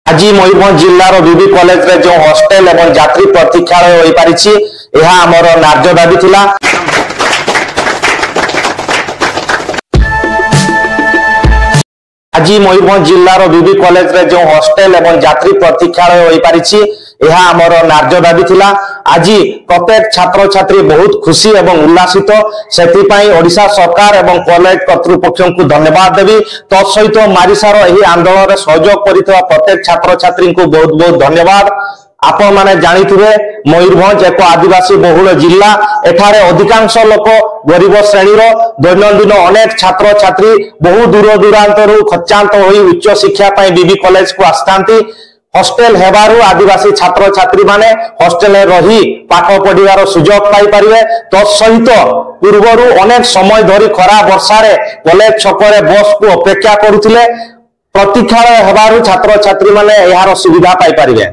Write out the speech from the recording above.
ଆଜି ମୟୂରଭଞ୍ଜ ଜିଲ୍ଲାର ବିବି କଲେଜରେ ଯେଉଁ ହଷ୍ଟେଲ ଏବଂ ଯାତ୍ରୀ ପ୍ରତୀକ୍ଷାଳୟ ହୋଇପାରିଛି, ଏହା ଆମର ନ୍ୟାଯ୍ୟ ଦାବି ଥିଲା। ଆଜି ମୟୂରଭଞ୍ଜ ଜିଲ୍ଲାର ବିବି କଲେଜରେ ଯେଉଁ ହଷ୍ଟେଲ ଏବଂ ଯାତ୍ରୀ ପ୍ରତୀକ୍ଷାଳୟ ହୋଇପାରିଛି, ଏହା ଆମର ନ୍ୟାଯ୍ୟ ଦାବି ଥିଲା। ଆଜି ପ୍ରତ୍ୟେକ ଛାତ୍ରଛାତ୍ରୀ ବହୁତ ଖୁସି ଏବଂ ଉଲ୍ଲାସିତ। ସେଥିପାଇଁ ଓଡ଼ିଶା ସରକାର ଏବଂ କଲେଜ କର୍ତ୍ତୃପକ୍ଷଙ୍କୁ ଧନ୍ୟବାଦ ଦେବି। ତତ୍ସହିତ ମାରିସାର ଏହି ଆନ୍ଦୋଳନରେ ସହଯୋଗ କରିଥିବା ପ୍ରତ୍ୟେକ ଛାତ୍ରଛାତ୍ରୀଙ୍କୁ ବହୁତ ବହୁତ ଧନ୍ୟବାଦ। ଆପଣମାନେ ଜାଣିଥିବେ, ମୟୂରଭଞ୍ଜ ଏକ ଆଦିବାସୀ ବହୁଳ ଜିଲ୍ଲା। ଏଠାରେ ଅଧିକାଂଶ ଲୋକ ଗରିବ ଶ୍ରେଣୀର। ଦୈନନ୍ଦିନ ଅନେକ ଛାତ୍ରଛାତ୍ରୀ ବହୁ ଦୂର ଦୂରାନ୍ତରୁ ଖର୍ଚ୍ଚାନ୍ତ ହୋଇ ଉଚ୍ଚ ଶିକ୍ଷା ପାଇଁ ବିବି କଲେଜକୁ ଆସିଥାନ୍ତି। ହଷ୍ଟେଲ ହେବାରୁ ଆଦିବାସୀ ଛାତ୍ରଛାତ୍ରୀ ମାନେ ହଷ୍ଟେଲରେ ରହି ପାଠ ପଢିବାର ସୁଯୋଗ ପାଇପାରିବେ। ତତ୍ସହିତ ପୂର୍ବରୁ ଅନେକ ସମୟ ଧରି ଖରା ବର୍ଷାରେ କଲେଜ ଛକରେ ବସକୁ ଅପେକ୍ଷା କରୁଥିଲେ। ପ୍ରତୀକ୍ଷାଳୟ ହେବାରୁ ଛାତ୍ରଛାତ୍ରୀ ମାନେ ଏହାର ସୁବିଧା ପାଇପାରିବେ।